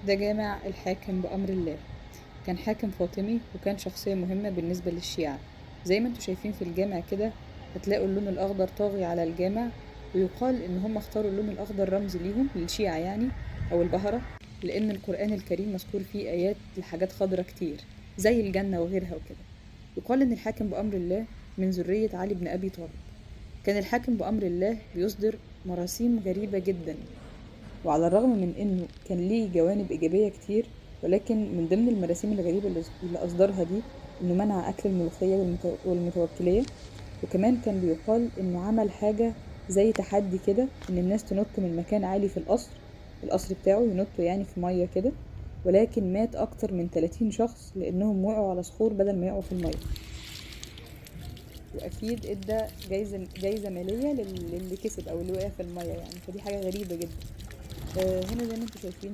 ده جامع الحاكم بأمر الله. كان حاكم فاطمي وكان شخصية مهمة بالنسبة للشيعة. زي ما انتوا شايفين في الجامع كده هتلاقوا اللون الأخضر طاغي على الجامع، ويقال إن هم اختاروا اللون الأخضر رمز ليهم للشيعة يعني أو البهرة، لأن القرآن الكريم مذكور فيه آيات لحاجات خضرة كتير زي الجنة وغيرها وكده. يقال إن الحاكم بأمر الله من ذرية علي بن أبي طالب. كان الحاكم بأمر الله بيصدر مراسيم غريبة جدا، وعلى الرغم من إنه كان ليه جوانب إيجابية كتير، ولكن من ضمن المراسيم الغريبة اللي أصدرها دي إنه منع أكل الملوخية والمتوكلية. وكمان كان بيقال إنه عمل حاجة زي تحدي كده، إن الناس تنط من مكان عالي في القصر بتاعه، ينطوا يعني في مية كده، ولكن مات أكتر من 30 شخص لأنهم وقعوا على صخور بدل ما يقعوا في المية. وأكيد إدى جايزة مالية للي كسب أو اللي وقع في المية يعني، فدي حاجة غريبة جدا. هنا زي ما انتم شايفين